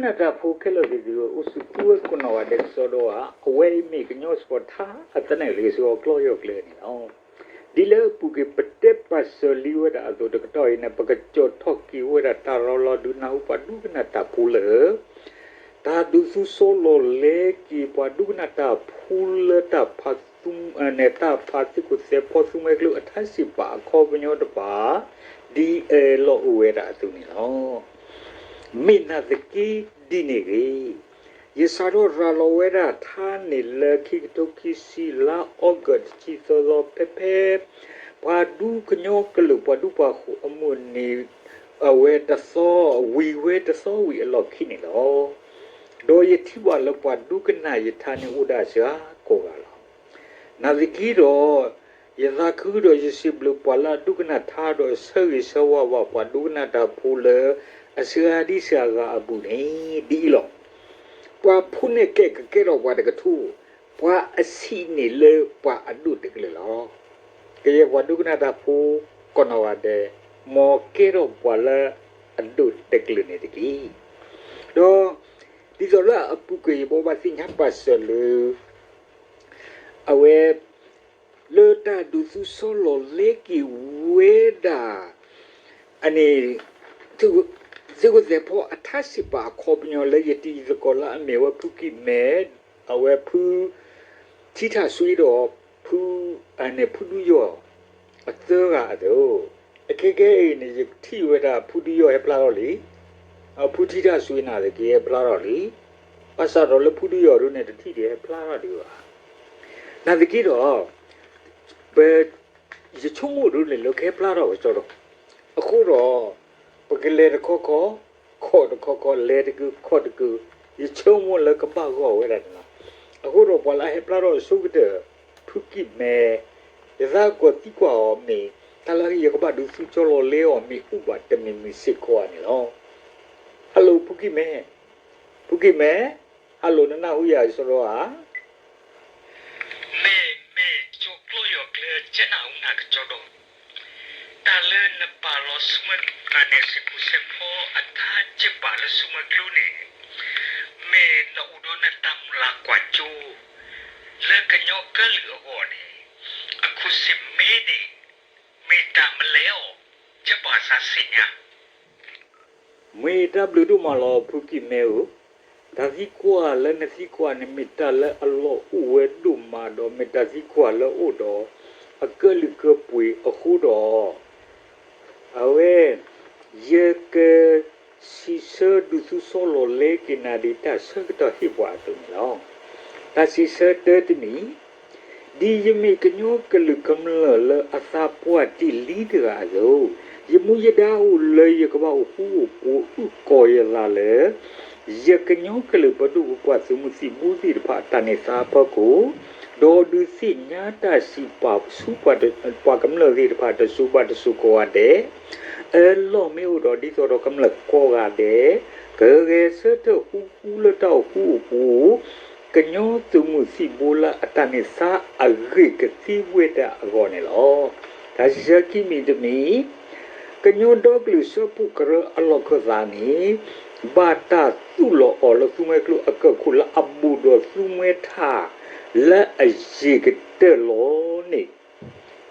ဒိကနၣ်တၢ်ဖိခဲလၢာ်သ့ၣ်သုဧၢ, အိၣ်ဆူၣ်သုဝဲကိးနီၢ်ဂၤဒဲးကစီဒီဧါ, အဝဲအံၤမ့ၢ်ကညီစပီၤထါအသနၢၣ်လၢကစ့ၢ်ကီးကျီယီၢ်ကျဲန့ၣ်လီၤ. ဒ်လၢအပူၤကွံာ်ပတဲပာ်စၢၤလံဝဲဒၣ်အသိးတကတီၢ်အံၤန့ၣ် ပကကၠီၣ်ထီၣ်က့ၤဝဲဒၣ်တၢ်ရၤလီၤဒုးနၢ်ဟူပှၤဒိကနၣ်တၢ်ဖိလၢ တၢ်ဒုးသူစီလီၤလဲက့ၤပှၤဒိကနၣ်တၢ်ဖိလၢတၢ်ဖးသူ, န့ၣ် တၢ်ဖးသံၣ်ခိၣ်သဲဖီသူမှဲကျိအထါစံးပာ်အခီပညီတဖၣ် ဒ်အၢၣ်လီၤအိၣ်ဝဲဒၣ်အသိးန့ၣ်လီၤ. မ့ၢ်နာ်သက့ဒ်န့ၣ်ဂ့ၤ, ယစးထီၣ်ရၤလီၤဝဲဒၣ်ထါန့ၣ်လၢခံကထိခံဆံလါအီကူးတဆံသၢသီဖဲဖဲ ပှၤဒူကညီကလုာ်ပှၤဒူပှၤယိၤအမုၢ်နံၤ အဝဲတသီ, ဝံၤဝဲတသီဝံၤအလီၢ်ခံန့ၣ်လီၤ. ဒီးယထံၣ်ဘၣ်လၢပှၤဒိကနၣ်ယထါန့ၣ်အိၣ်ဒၣ်စှၤကိးဂၤလီၤ. နာ်သက့ဒီး ယသးခုဒီးယစံးဘျုးပှၤလၢအဒိကနၣ်ထါဒီးဆၢဂ့ၤဆၢဝါဘၣ်ပှၤဒိကနၣ်တၢ်ဖိလၢ အစှၤဒံစှၤဂၤအပူၤန့ၣ် ဒ်အံၤလီၤ. ပှၤဖိန့ၣ်ကဲကကဲထီၣ်ပှၤတကထိ, ပှၤအဆံးန့ၣ်လၢပှၤအဒိၣ်တကလုာ်လီၤ. ကယဲၢ်ပှၤဒိကနၣ်တၢ်ဖိကိးနီၢ်ဂၤဒဲး မ်ကဲထီၣ်ပှၤလၢအဒိၣ်တကလုာ်န့ၣ်တက့ၢ်. ဒီး ဒ်သိးလၢအပူၤကွံာ်ယဘိးဘၣ်သ့ၣ်ညါပာ်စၢၤလၢ အဝဲ လၢတၢ်ဒုးသူစီလီၤလဲက့ၤဝဲဒၣ် အန့ၣ် သုးခိၣ်သဲးဖီအထါစံးပာ်အခီပညီလၢယတံၤသကိးလၢအမ့ၢ်ဝဲဖုကံၢ်မဲ, အဝဲဖု ထံထၣ်ဆွံဒီး ဖု န့ၣ် ဖုဒူယီၢ် အသၢဂၤအသိး, အခဲကဲအံၤန့ၣ် ယထံၣ်ဝဲဒၣ်ဖုဒူယီၢ်ဟဲဖျါထီၣ်လံ, ဖုထံထၣ်ဆွံန့ၣ်တက့ၢ်ဟဲဖျါထီၣ်လံ, ဘၣ်ဆၣ်ဒီးလၢဖုဒူယီၢ်ဒၣ်န့ၣ် တထံၣ်ဒံးဟဲဖျါထီၣ်ဒံးဘၣ်. နာ်သက့ဒီး ပ ယဆိကမိၣ်ဒၣ်န့ၣ်လၢကဟဲဖျါထီၣ်ကစီဒီ, အဃိဒီး ပကလဲၤတခီခီ, ခီၣ်တခီခီ, လဲၤတကုာ်ခီၣ်တကုာ်, ယဆိကမိၣ်လၢကဘၣ်ဂီၢ်ဝဲဒၣ်န့ၣ်လီၤ. အဃိဒီးပှၤလၢအဟဲဖျါထီၣ်အဆိကတၢၢ် ဖုကံၢ်မဲ, ယသးကီးသံကွၢ်အီၤမ့ၢ် တၢ်လၢယကဘၣ်ဒုးသူကၠီလီၤလဲအီၤမ့ၢ်အိၣ်ဘၣ်တမံၤမံၤစ့ၢ်ကီးဧါန့ၣ်လီၤ. Hello ဖုကံၢ်မဲ, ဖုကံၢ်မဲ, Hello နနၢ်ဟူယၤကစီဒီဧါ. မ့ၢ် မ့ၢ်ကၠီကျီယီၢ်ကျဲ ကနၢ်ဟူနၤကစီဒီ, တၢ်လၢနပာ်လီၤဆူမဲာ်ကျိန့ၣ် စံးပူၤစံးဖီအထါစံးပာ်လၢဆူမဲာ်ကျိန့ၣ် မ့ၢ်နအိၣ်ဒီးနတၢ်မုၢ်လၢ်ကွၢ်စိ လၢကညီကလုာ်အဂီၢ်န့ၣ် အခိၣ်စ့ၣ်မ့ၢ်န့ၣ် မ့ၢ်တၢ်မနုၤလဲၣ်အီၤ ကဘၣ်သးဆံးညါ မ့ၢ်တၢ်ဘျုးဒိၣ်မးလီၤ ဖုကံၢ်မဲဧၢ, တၢ်သံကွၢ်လၢနသံကွၢ်န့ၣ် မ့ၢ်တၢ်လၢအလီၢ်အိၣ်ဝဲဒိၣ်မးဒီး မ့ၢ်တၢ်သံကွၢ်လၢအိၣ်ဒီး အကလုာ်ကပှ့ၤအဃိဒီး အဝဲ ယက စံးဆၢဒုးသူစီလီၤလဲက့ၤနၤဒ်တၢ်ဆၢကတီၢ်ဟ့ၣ်ပှၤအသိးန့ၣ်လီၤ. တၢ်စံးဆၢတၢတမံၤ, ဒ်ယမ့ၢ်ကညီကလုာ်ကမျၢၢ်လၢအသးပှၢ်တ့ၢ်လံတဂၤအသိး, ယမူယဒါအိၣ်လၢယကဘၣ်အိၣ်ဃူအိၣ်ဖိးအုၣ်ကီၤယသးလၢ ယကညီကလုာ်ပဒိၣ်ပပှၢ်သုးမုၢ်သံၣ်ဘိသ့ၣ်တဖၣ်အတၢ်န့ၢ်သါအဖီခိၣ်, ဒီးဒုးသ့ၣ်ညါတၢ်စံးပာ်ဆူပှၤကမျၢၢ်သ့ၣ်တဖၣ်တစိၤဘၣ်တစိၤကိးဂၤဒဲး, အလီၢ်မ့ၢ်အိၣ်ဒီးဒ်သိးဒီးကမျၢၢ်ကိးဂၤဒဲး ကဂဲၤဆၢထၢၣ်ဃူဃူလၢတၢ်အိၣ်ဃူအိၣ်ဖိး ကညီသုးမုၢ်သံၣ်ဘိလၢအတၢ်န့ၢ်သါအဂ့ၢ်ကသ့ဝဲဒၣ်အဂီၢ်န့ၣ်လီၤ. တၢ်စံးဆၢခံမံၤတမံၤ, ကညီဒီကလုာ်စၢဖှိၣ်ကရၢအလီၢ်ခၢၣ်သးန့ၣ် ဘၣ်တၢ်သူၣ်လီၤအီၤလၢသူမှဲကျိအကၢၢ်ခိၣ်လၢအဘူးဒီးသူမှဲထၣ် လၢအယံာ်ကတၢၢ်လီၤန့ၣ်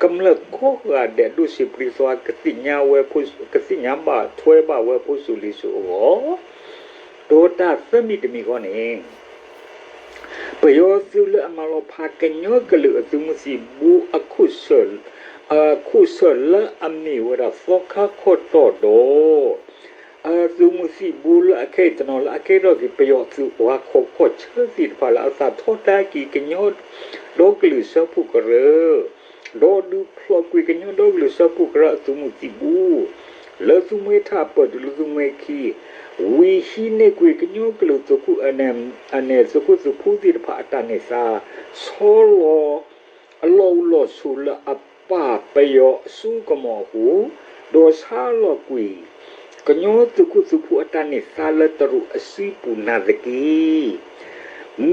ကမျၢၢ်ကိးဂၤဒဲးဒိၣ်စံးပျံၤသွါ ကသ့ၣ်ညါဝဲ, ကသ့ၣ်ညါဘၣ်ထွဲဘၣ်ဝဲဖိစိၤလံၤစိၤအဂီၢ်, ဒီးတၢ်သၢမံၤတမံၤဃီန့ၣ် ပယီၤသုးလၢအမၤလီၤဖးကညီကလုာ်အသုးမုၢ်သံၣ်ဘိ အခိၣ်ဆၢၣ်, အခိၣ်ဆၢၣ်လၢအမ့ၢ်ဝဲဒၣ်သီခါခီၣ်တီၢ်ဒီး အသုးမုၢ်သံၣ်ဘိလၢအခဲအံၤတနီၤလၢအကဲထီၣ်က့ၤပယီၤသုးပှၤခိးခီၣ်ဆၢသ့ၣ်တဖၣ်လၢအသးထီဒါက့ၤကညီ ဒီကလုာ်စၢဖှိၣ်ကရၢ, ဒီးဒုးဖျိးကွံာ်ကညီဒီကလုာ်စၢဖှိၣ်ကရၢအသုးမုၢ်သံၣ်ဘိ လၢသူမှဲထၣ်ပၢၢ်တုၤလၢသူမှဲခံ, ဝံၤဟံးန့ၢ်ကွံာ်ကညီကလုာ်သုးခိၣ် အန့ၣ် သုးခိၣ်သုးဖိသ့ၣ်တဖၣ်အတၢ်န့ၢ်သါ ဆီလီၤ အလီၢ်အိၣ်လီၢ်ဆိးလၢအပၢ်ပယီၤအစိကမီၤအဃိ, ဒီးဆါလီၤကွံာ် ကညီသုးခိၣ်သုးဖိအတၢ်န့ၢ်သါလၢတရူးအစုပူၤနာ်သက့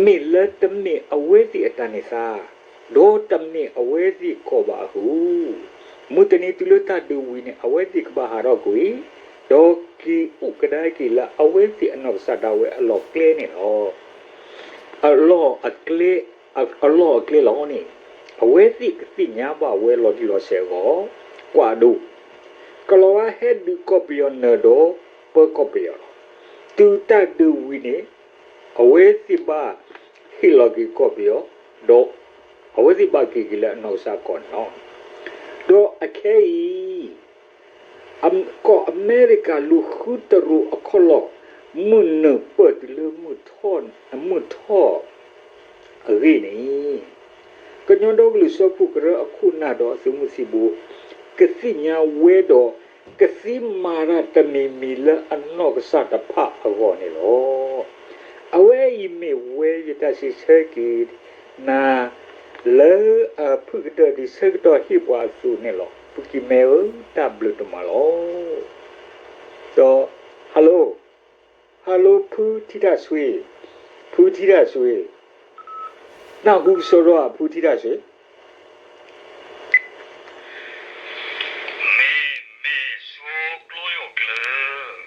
မ့ၢ်လၢတမ့ၢ်အဝဲသ့ၣ်အတၢ်န့ၢ်သါ, ဒီးတမ့ၢ်အဝဲသ့ၣ်ကီၢ်ဘၣ်အဃိ, မုၢ်တနံၤတုၤလၢတၢ်ဒုးဝံၤန့ၣ် အဝဲသ့ၣ်ကဘၣ်ဟးထီၣ်ကွံာ်, ဒီး ဒ်အိၣ်ကဒါက့ၤလၢအဝဲသ့ၣ်အနီၢ်ကစၢ်ဒၣ်ဝဲအလီၢ်ကျဲန့ၣ်လီၤ. အလီၢ်အကျဲ, အလီၢ်အကျဲလီၤန့ၣ်, အဝဲသ့ၣ်ကသ့ၣ်ညါဘၣ်ဝဲလီၤတံၢ်လီၤဆဲးအဂီၢ်, ကွၢ်ဒိၣ်, ကလီၤဝါဟဲဒုးကီၢ်ပယီၤနၢၤဒီးပၢကီၢ်ပယီၤလီၤ. တုၤတၢ်ဒုးဝံၤန့ၣ် အဝဲသ့ၣ်ဘၣ်ဟ့ၣ်လီၤက့ၤကီၢ်ပယီၤ, ဒီးအဝဲသ့ၣ်ဘၣ်က့ၤက့ၤလၢအနီၢ်ကစၢ်ကီၢ်န့ၣ်လီၤ. ဒီးအခဲအံၤ ကီၢ်အမဲရကၤလူၤဃုတရိးအခီၣ်လီၢ် မုၢ်နုာ်ပၢၢ်တုၤလၢမုၢ်ထီၣ်အဂ့ၢ်န့ၣ်, ကညီဒီကလုာ်စၢဖှိၣ်ကရၢအခိၣ်နၢ်ဒီးအသုးမုၢ်သံၣ်ဘိ ကသ့ၣ်ညါဝဲဒီး ကသ့မၤတၢ်တမံၤမံၤလၢအနီၢ်ကစၢ်တဖၣ်အဂီၢ်န့ၣ်လီၤ. အဝဲအံၤမ့ၢ်ဝဲယတၢ်စံးဆၢက့ၤနၤ လၢအဖုၣ်ကတၢၢ်ဒ်ဆၢကတီၢ်ဟ့ၣ်ပှၤအသိးန့ၣ်လီၤ. ဖုကံၢ်မဲဧၢ, တၢ်ဘျုးဒိၣ်မးလီၤ. ဒီး hello, hello ဖုထံတၢ်ဆွ့, ဖုထံတၢ်ဆွ့, နၢ်ဟူကစီဒီဧါ ဖုထံတၢ်ဆွ့. မ့ၢ်, မ့ၢ်စီၤကျီယီၢ်ကျၢၤ,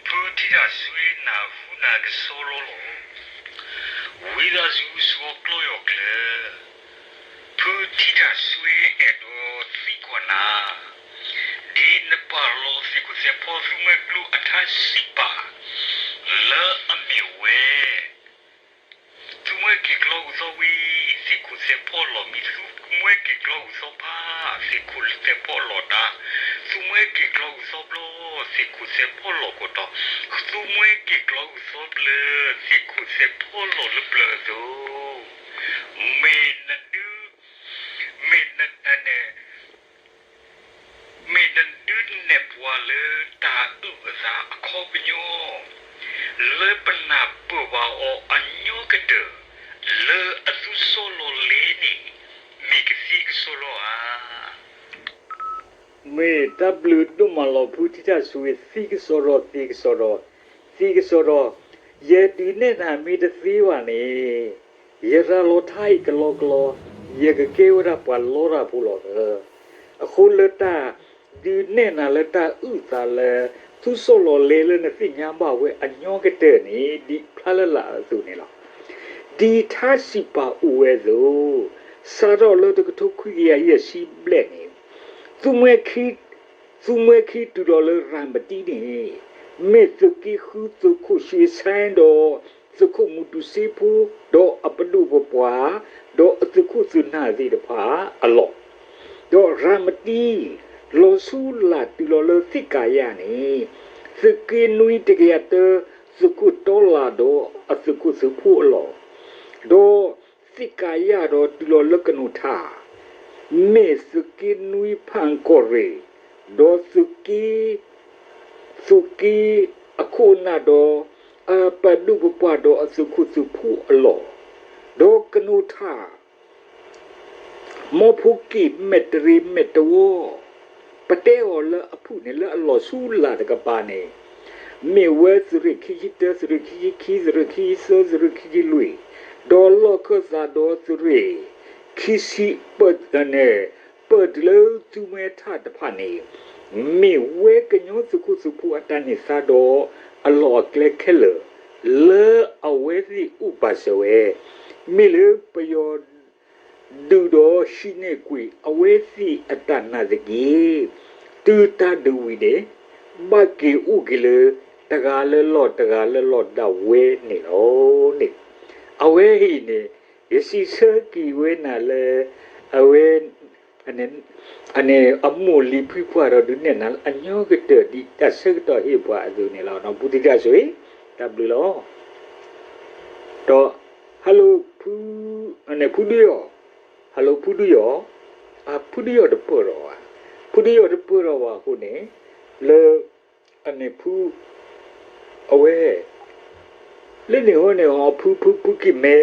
ဖုထံတၢ်ဆွ့နၢ်ဟူနၤကစီဒီလီၤ. ဝံသးစူၤစီၤကျီယီၢ်ကျၢၤ, ဖုထံတၢ်ဆွ့အဲၣ်ဒိးသံကွၢ်နၤ, ဒ်နပာ်လီၤသုးခိၣ်သဲးဖီ သုမှဲကျိအထါစံးပာ် လၢအမ့ၢ်ဝဲ သုမှဲက့ၤကျီဂုၤသီဝံၤ သုးခိၣ်သဲးဖီလီၢ်မံၤ သုမှဲက့ၤကျီဂုၤသီဖး သုးခိၣ်သဲးဖီလီၢ်တၢ်, သုမှဲက့ၤကျီဂုၤသီဘျီ သုးခိၣ်သဲးဖီလီၢ်ကတီၢ်, သုမှဲက့ၤကျီဂုၤသီဘျၢ သုးခိၣ်သဲးဖီလီၢ်လၢပျၢၤအသိး, မ့ၢ်နဒု မ့ၢ်န မ့ၢ်နဒုးနဲၣ်ပှၤလၢတၢ်အုၣ်အသးအခီပညီ လၢပနၢ်ပၢၢ်ဘၣ်အီၤအညီကတၢၢ် လၢအသူစီလီၤလဲန့ၣ် မ့ၢ်ကသံကစီဒီဧါ. မ့ၢ်တၢ်ဘျုးဒိၣ်မးလီၤ ဖုထံတၢ်ဆွ့ သံကစီဒီ သံကစီဒီ, သံကစီဒီ, ယဒုးနဲၣ်နၤမ့ၢ်တသ့ဘၣ်န့ၣ် ယရၤလီၤထါအံၤကလီကလီ, ယကကဲဝဲဒၣ်ပှၤလီတၢ်ဖိလီၤ. အဃိလၢတၢ်ဒုးနဲၣ်နၤလၢတၢ်အုၣ်သးလၢ သူစီလီၤလဲလၢနသ့ၣ်ညါဘၣ်ဝဲအညီကတၢၢ်န့ၣ် ဒ်ဖျါလၢ်လၢ်အသိးန့ၣ်လီၤ. ဒ်ထါစံးပာ်အိၣ်ဝဲအသိး, စးထီၣ်လၢတကထိခွံကယၤယဲၢ်ဆံဘျဲၣ်န့ၣ် သုမှဲခံ သုမှဲခံတုၤလီၤလၢရၤမတံန့ၣ် မ့ၢ်သုးက့ဃု သုးခိၣ်ရွှ့ဆဲဒီး သုးခိၣ်မူတူစ့ဖိ ဒီးအပဒိၣ်ပပှၢ် ဒီးအသုးခိၣ်သုးနၢ်သ့ၣ်တဖၣ်အလီၢ်, ဒီးရၤမတံ လီၤဆူလၢ်တုၤလီၤလၢသ့ၣ်ကၤယၤန့ၣ် သုးက့နွံတကယၤတၢ သုးခိၣ်တီလၢ်ဒီးအသုးခိၣ်သုးဖိအလီၢ်, ဒီး သ့ၣ်ကၤယၤဒီးတုၤလီၤလၢကနိးထၣ်, မ့ၢ်သုးက့နွံဖၣ်ကီၢ်ရ့ၣ်, ဒီးသုးက့ သုးက့အခိၣ်အနၢ်ဒီး အပဒိၣ်ပပှၢ်ဒီးအသုးခိၣ်သုးဖိအလီၢ်, ဒီးကနိးထၣ် မီဖိက့ၣ်မဲာ်တရံးမဲာ်တဝီ, ပတဲအီၤလၢအဖုၣ်န့ၣ် လၢအလီၤဆူလၢ်တကပၤန့ၣ် မ့ၢ်ဝဲသုးရ့ၣ်ခံဆံတၢ သုးရ့ၣ်ခံဆံခံ သုးရ့ၣ်ခံဆံသၢ သုးရ့ၣ်ခံဆံလွံၢ်, ဒီးလီၢ်ခၢၣ်သးဒီးသုးရ့ၣ် ခံဆံပၢၢ်န့ၣ် ပၢၢ်တုၤလၢသုမှဲထၣ်တဖၣ်န့ၣ် မ့ၢ်ဝဲကညီသုးခိၣ်သုးဖိအတၢ်န့ၢ်သါဒီးအလီၢ်အကျဲခဲလၢာ် လၢအဝဲသ့ၣ်အိၣ်ပာ်စၢၤဝဲ, မ့ၢ်လၢပယီၤ ဒုးဒီးဟံးန့ၢ်ကွံာ်အဝဲသ့ၣ်အတၢ်နာ်သက့, တုၤတၢ်ဒုးဝံၤန့ၣ် ဘၣ်က့ၤအိၣ်က့ၤလၢ တဂၤလၢလီၢ်တဂၤလၢလီၢ်ဒၣ်ဝဲန့ၣ်လီၤန့ၣ်. အဝဲအံၤန့ၣ် ယစံးဆၢက့ၤဝဲနၤလၢ အဝဲ အန့ၣ် အမိၢ်လံၤဖုပှၢ်ဒီးဒုးနဲၣ်နၤလၢအညီကတၢၢ်ဒ်တၢ်ဆၢကတီၢ်ဟ့ၣ်ပှၤအသိးန့ၣ်လီၤ. ဖုထံတၢ်ဆွ့, တၢ်ဘျုးလီၤ. ဒီး hello ဖု, ဖုဒုယီၢ်, hello ဖုဒုယီၢ်, ဖုဒုယီၢ်တပၢၢ်ထီၣ်ဘၣ်, ဖုဒုယီၢ်တပၢၢ်ထီၣ်ဘၣ်အဃိန့ၣ် လၢ အန့ၣ်ဖု အဝဲ လၢန့ၣ်ဟီန့ၣ် ဖု ဖု ဖုကံၢ်မဲ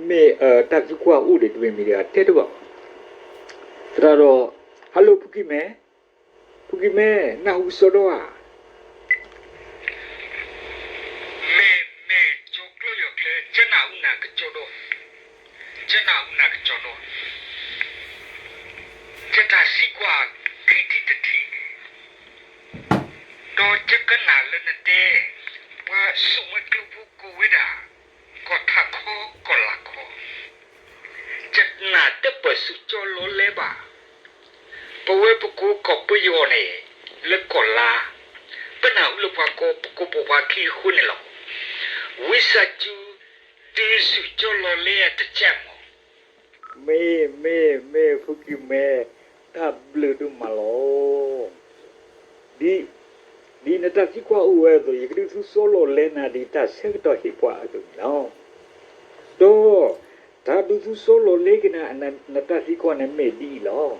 မ့ၢ်တၢ်သံကွၢ်အိၣ်ဒံးတမံၤမံၤဒီး တဲတဘၣ်ဘၣ်. သရၣ်ဒီး hello ဖုကံၢ်မဲ, ဖုကံၢ်မဲ နၢ်ဟူကစီဒီဧါ. မ့ၢ် မ့ၢ်ကၠီကျီယီၢ်ကျဲ ကနၢ်ဟူနၤကစီဒီ, ကနၢ်ဟူနၤကစီဒီ, ယတၢ်သံကွၢ်ခံထံၣ်တထံၣ်န့ၣ်, ဒီးယကနၣ်လၢနတဲ, ပှၤဆူးမွဲကျိဖိကိးဝဲဒၣ် ကီၢ်ထးခီ ကီၢ်လၤခီ, ယနာ်တပၢၢ်ဆူးကၠီလီၤလဲဘၣ်. ပဝဲပကိးကီၢ်ပယီၤန့ၣ် လၢကီၢ်လါ, ပနၢ်ဟူလၢပှၤကိး ပကိးပိာ်ပှၤခံအဃိန့ၣ်လီၤ. ဝံသးစူၤ တုၤဆူးကၠီလီၤလဲတစဲးမီၢ်. မ့ၢ် မ့ၢ် မ့ၢ်ဖုကံၢ်မဲ, တၢ်ဘျုးဒိၣ်မးလီၤ. ဒ် ဒ်နတၢ်သံကွၢ်အိၣ်ဝဲအသိး ယကဒုးသူစီလီၤလဲနၤဒ်တၢ်ဆၢကတီၢ်ဟ့ၣ်ပှၤအသိးန့ၣ်လီၤ. ဒီး တၢ်ဒုးသူစီလီၤလဲက့ၤနၤ နတၢ်သံကွၢ်န့ၣ်မ့ၢ်ဒ်အံၤလီၤ.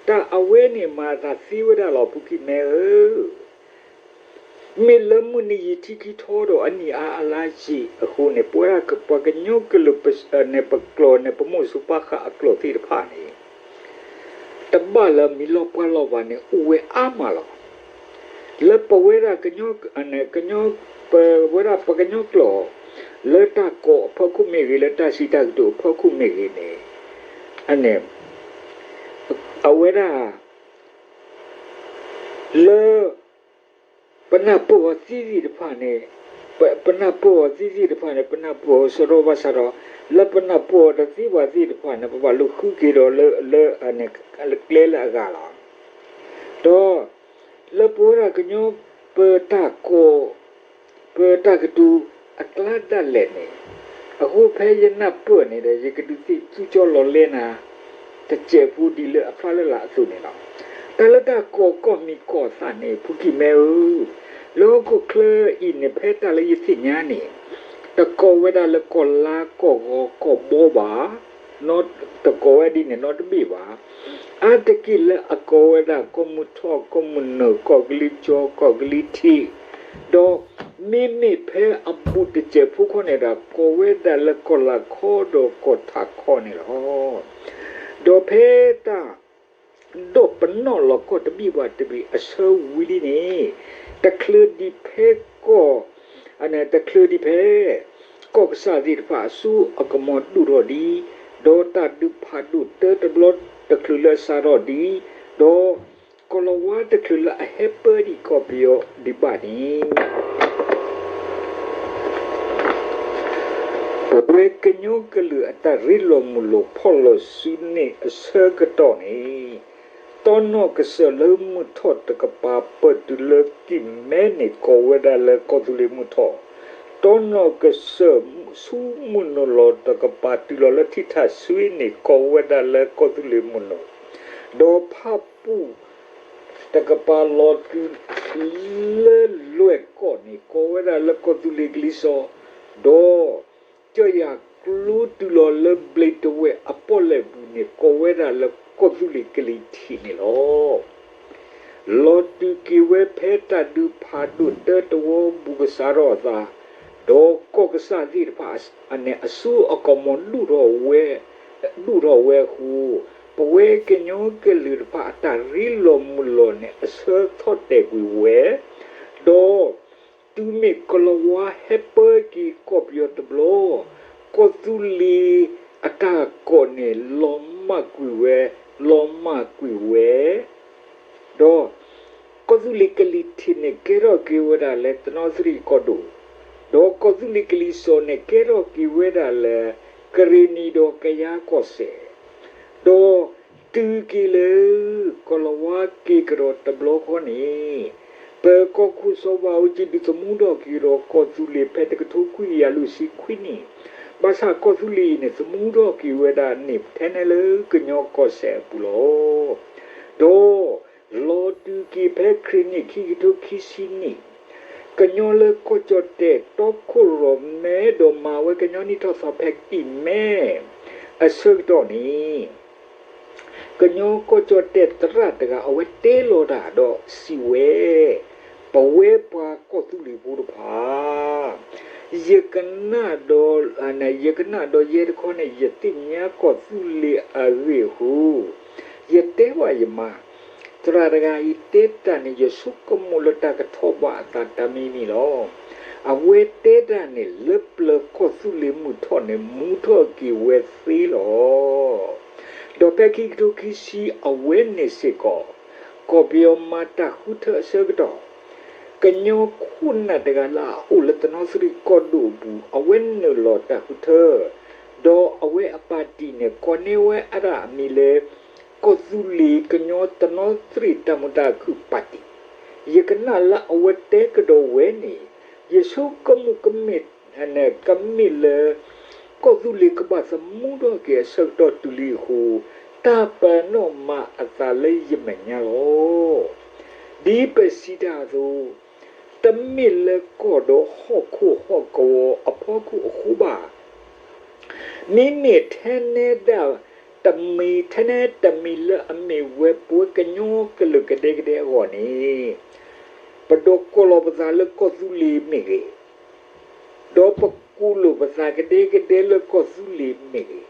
တၢ်အဝဲန့ၣ်မၤအသးသ့ဝဲဒၣ်လီၤ ဖုကံၢ်မဲဧၢ မ့ၢ်လၢမုၢ်နံၤယံာ်ထံခံထီဒီးအနံၣ်အါအလါယံာ်အဃိန့ၣ် ပဝဲဒၣ်ပှၤကညီကလုာ်န့ၣ် ပကျိာ်န့ၣ် ပမိၢ်စိၤပၢ်ဃးအကျိာ်သ့ၣ်တဖၣ်န့ၣ် တဘၣ်လၢမံၤလီၤပှီၢ်လီၤဘၣ်န့ၣ် အိၣ်ဝဲအါမးလီၤ. လၢပဝဲဒၣ်ကညီ ကညီ ပဝဲဒၣ်ပှၤကညီကျိာ် လၢတၢ်ကိးအဖီခိၣ်မ့ၢ်ဂ့ၤ လၢတၢ်စံးတၢ်ကတိၤအဖီခိၣ်မ့ၢ်ဂ့ၤန့ၣ် အဝဲဒၣ် လၢ ပနၢ်ပၢၢ်အီၤသ့သ့ၣ်တဖၣ်န့ၣ် ပနၢ်ပၢၢ်အီၤသ့သ့ၣ်တဖၣ်န့ၣ် ပနၢ်ပၢၢ်အီၤစရီဘၣ်ဆၣ်ဒီး လၢပနၢ်ပၢၢ်အီၤတသ့ဘၣ်သ့ၣ်တဖၣ်န့ၣ် ပဘၣ်လိာ်ဃုက့ၤဒီးလၢ လၢ ကျဲလၢအဂၤလီၤ. ဒီး လၢပဝဲဒၣ်ကညီ ပတၢ်ကိး ပတၢ်ကတိၤအကျါဒၣ်လဲာ်န့ၣ် အဃိဖဲယနၢ်ပၢၢ်န့ၣ်ဒီး ယကဒုးသ့ၣ်သူကၠီလီၤလဲနၤ တစဲးဖိဒ်လၢအဖျါလၢ်လၢ်အသိးန့ၣ်လီၤ. တၢ်လၢတၢ်ကိးကီၢ်မံၤကီၢ်သၣ်န့ၣ် ဖုကံၢ်မဲဧၢ, လၢဟီၣ်ခိၣ်ချၢအံၤန့ၣ် ဖဲတၢ်လၢယသ့ၣ်ညါန့ၣ် တကိးဝဲဒၣ်လၢကီၢ်လါကီၢ်ဂီၤကီၢ်ဘီဘၣ်, တကိးဝဲဒ်န့ၣ်နီတဘ့ၣ်ဘၣ်. အါတက့ၢ်လၢအကိးဝဲဒၣ်ကီၢ်မုၢ်ထီၣ် ကီၢ်မုၢ်နုာ် ကီၢ်ကလံၤကၠီ ကီၢ်ကလံၤထံး, ဒီးမ့မ့ၢ်ဖဲအဘူးတစဲးဖိခီန့ၣ်ဒီး ကိးဝဲဒၣ်လၢကီၢ်လၤခီဒီးကီၢ်ထးခီန့ၣ်လီၤ. ဒီးဖဲတၢ် ဒီးပနီၣ်လီၤကီၢ်တဘ့ၣ်ဘၣ်တဘ့ၣ်အဆၢဝံၤလံန့ၣ် တချုးဒံးဖဲကီၢ် တချုးဒံးဖဲ ကီၢ်ကစၢ်သ့ၣ်တဖၣ်အစိအကမီၤဒိၣ်ထီၣ်ဒံး, ဒီးတၢ်ဒုးဖးဒိၣ်တၢတဘျီတချုးလၢအစးထီၣ်ဒံး, ဒီးကီၢ်လီၤဝါတချုးလၢအဟဲပၢဒံးကီၢ်ပယီၤဒံးဘၣ်န့ၣ် ပဝဲကညီကလုာ်အတၢ်ရ့လိာ်မုာ်လိာ်ဖီၣ်လိာ်စုန့ၢ်အဆၢကတီၢ်န့ၣ် တီနီၣ်ကစၢၢ်လၢမုၢ်ထီၣ်တကပၤ ပတုၤလၢကံၢ်မဲန့ၣ် ကိးဝဲဒၣ်လၢကီၢ်သူလ့ၤမုၢ်ထီၣ်, တီနီၣ်ကစၢၢ်ဆူမုၢ်နုာ်လီၤတကပၤ တုၤလီၤလၢထံထၣ်ဆွ့န့ၣ် ကိးဝဲဒၣ်လၢကီၢ်သူလ့ၤမုၢ်နုာ်, ဒီးဖၣ်ပူၣ် တကပၤလီၤတုၤ လၢလွဲၢ်ကီၢ်န့ၣ် ကိးဝဲဒၣ်လၢကီၢ်သူလ့ၤကလံၤစိး, ဒီး ကၠီၢ်ယၤကျိတုၤလီၤလၢဘျ့းတဝဲၢ်အပီၣ်လဲၣ်ပူၤန့ၣ် ကိးဝဲဒၣ်လၢကီၢ်သူလ့ၤကလံၤထံးန့ၣ်လီၤ. လီၤတုၤက့ၤဝဲဖဲတၢ်ဒုးဖးဒိၣ်တၢတဝီဘူးကစးထီၣ်အသး, ဒီးကီၢ်ကစၢ်သ့ၣ်တဖၣ်န့ၣ် အစိအကမီၤဒိၣ်ထီၣ်ဝဲ, ဒိၣ်ထီၣ်ဝဲအဃိ, ပဝဲကညီကလုာ်တဖၣ်အတၢ်ရ့လိာ်မုာ်လိာ်န့ၣ် အဆၢထီၣ်တဲာ်ကွံာ်ဝဲ, ဒီး တုၤမ့ၢ်ကီၢ်လီၤဝါဟဲပၢက့ၤကီၢ်ပယီၤတဘျီ, ကီၢ်သူလ့ၤအတၢ်ကိးန့ၣ် လီၤမၢ်ကွံာ်ဝဲ, လီၤမၢ်ကွံာ်ဝဲ, ဒီး ကီၢ်သူလ့ၤကလံၤထံးန့ၣ် ကဲထီၣ်က့ၤဝဲဒၣ်လၢတနီသရံၣ်ကီၢ်ဒိၣ်, ဒီးကီၢ်သူလ့ၤကလံၤစိးန့ၣ် ကဲထီၣ်က့ၤဝဲဒၣ်လၢ ကရ့ၣ်နံၤဒီးကယၤကီၢ်စဲၣ်, ဒီးတုၤက့ၤလၢ ကီၢ်လီၤဝါက့ၤကဒီးတဘျီဃီန့ၣ်, ပကီၢ်ခိၣ်စီၤဘးအူကၠံဒုးသမူထီၣ်က့ၤဒီးကီၢ်သူလ့ၤဖဲတကထိခွံကယၤလွံၢ်ဆံခွံနံၣ်, ဘၣ်ဆၣ်ကီၢ်သူလ့ၤအံၤန့ၣ် သမူထီၣ်က့ၤဝဲဒၣ်န့ၣ်ထဲန့ၣ်လၢကညီကီၢ်စဲၣ်အပူၤလီၤ. ဒီး လီၤတုၤက့ၤဖဲခရံာ်နံၣ်ခံကထိခံဆံနံၣ်, ကညီလၢကီၢ်ကၠီၣ်တဲၣ်တီခိၣ်ရိၣ်မဲဒီးမၤဝဲကညီနံၣ်ထီၣ်သီဖဲကံၢ်မဲ အဆၢကတီၢ်န့ၣ် ကညီကီၢ်ကၠီၣ်တဲၣ်သရၣ်တဂၤ အဝဲတဲလီၤတၢ်ဒီးစံးဝဲ, ပဝဲပှၤကီၢ်သူလ့ၤဖိတဖၣ်, ယကနၣ်ဒီး, ယကနၣ်ဒီးယဲတခီန့ၣ် ယသ့ၣ်ညါကီၢ်သူလ့ၤအဂ့ၢ်အဃိ, ယတဲဘၣ်ယမါ, သရၣ်တဂၤအံၤတဲတၢ်န့ၣ် ယဆိကမိၣ်လၢတၢ်ကထီၣ်ဘၣ်အသးတၢ်မံၤမံၤလီၤ. အဝဲတဲတၢ်န့ၣ် လၢပျၢၤကီၢ်သူလ့ၤမုၢ်ထီၣ်န့ၣ် မူထီၣ်က့ၤဝဲသ့လီၤ. ဒီးဖဲခံကထိခံဆံအဝဲန့ၣ်စ့ၢ်ကီး, ကီၢ်ပယီၤမၤတၢ်ဃုထၢအဆၢကတီၢ်, ကညီခိၣ်နၢ်တဂၤလၢအအိၣ်လၢတနီသရံၣ်ကီၢ်ဒိၣ်အပူၤ အဝဲနုာ်လီၤတၢ်ဃုထၢ, ဒီးအဝဲအပၣ်တံၣ်န့ၣ် ကိးန့ၢ်ဝဲအတၢ်အမံၤလၢ ကီၢ်သူလ့ၤကညီတနီသရံၣ်တၢ်မုာ်တၢ်ခုၣ်ပၣ်တံၣ်, ယကနၣ်လၢအဝဲတဲကဒီးဝဲန့ၣ်, ယဆိကမိၣ်ကမ့ၢ် ကမ့ၢ်လၢ ကီၢ်သူလ့ၤကဘၣ်သမူထီၣ်က့ၤအဆၢကတီၢ်တုၤလံအဃိ, တၢ်ပနီၣ်မၤအသးလၢယမဲာ်ညါလီၤ. ဒ်ပစံးတၢ်အသိး, တမ့ၢ်လၢကီၢ်ဒီးဟီၣ်ခိၣ်ဟီၣ်ကဝီၤအဖီခိၣ်အဃိဘၣ်. မ့မ့ၢ်ထဲနဲဒၣ်တမံၤ ထဲနဲတမံၤလၢအမ့ၢ်ဝဲပဝဲကညီကလုာ်ကဒဲကဒဲအဂီၢ်န့ၣ်, ပဒိးကိးလီၤပသးလၢကီၢ်သူလ့ၤမ့ၢ်ဂ့ၤ, ဒီးပကူၣ်လိာ်ပသးကဒဲကဒဲလၢကီၢ်သူလ့ၤမ့ၢ်ဂ့ၤ,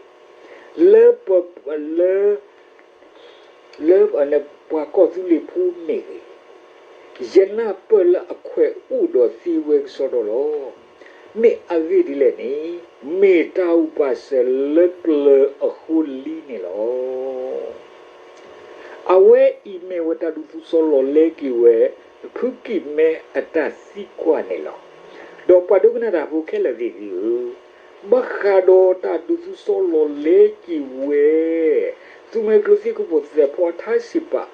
လၢပ လၢ လၢပှၤကီၢ်သူလ့ၤဖိမ့ၢ်ဂ့ၤ, ယနၢ်ပၢၢ်လၢအခွဲးအိၣ်ဒီးသံဝဲကစီဒီလီၤ. မ့ၢ်အဂ့ၢ်ဒ်လဲၣ်န့ၣ်, မ့ၢ်တၢ်အိၣ်ပာ်စၢၤလၢပျၢၤအဃိလံန့ၣ်လီၤ. အဝဲအံၤမ့ၢ်ဝဲတၢ်ဒုးသူစီလီၤလဲက့ၤဝဲ ဖုကံၢ်မဲအတၢ်သံကွၢ်န့ၣ်လီၤ. ဒီးပှၤဒိကနၣ်တၢ်ဖိခဲလၢာ်သ့ၣ်သုဧၢ, ဘၣ်ဃးဒီးတၢ်ဒုးသူစီလီၤလဲက့ၤဝဲ သုးမုၢ်ကျိၤသံကပိာ်သဲးဖိအထါစံးပာ်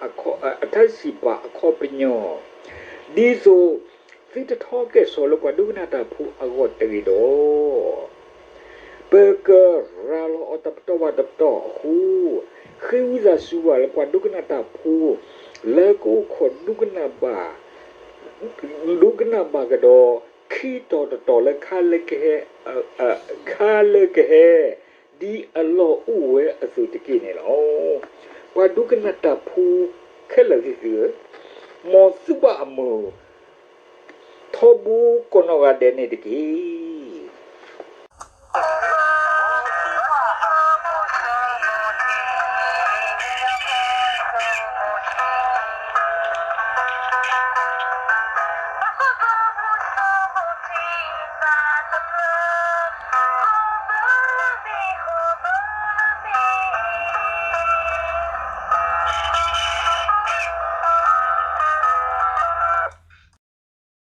အခီပညီ, ဒ်သိးသုတထီကဲၣ်ဆိးလၢပှၤဒိကနၣ်တၢ်ဖိအဂီၢ်တဂ့ၤဒီး ပကရၤလီၤအီၤတပတီၢ်ဘၣ်တပတီၢ်အဃိ, ဃ့ဝံသးစူၤဘၣ်လၢပှၤဒိကနၣ်တၢ်ဖိ လၢကအိၣ်ခိးဒိကနၣ်ဘၣ် ဒိကနၣ်ဘၣ်ကဒီး ခံတီၤတတီၤလၢ ခါလၢကဟဲ ဒ်အလီၢ်အိၣ်ဝဲအသိးတက့ၢ်န့ၣ်လီၤ. ပှၤဒိကနၣ်တၢ်ဖိခဲလၢာ်သ့ၣ်သုဧၢ, မ်သုဘၣ်အမုာ်ထီဘိကိးနီၢ်ဂၤဒဲးန့ၣ်တက့ၢ်.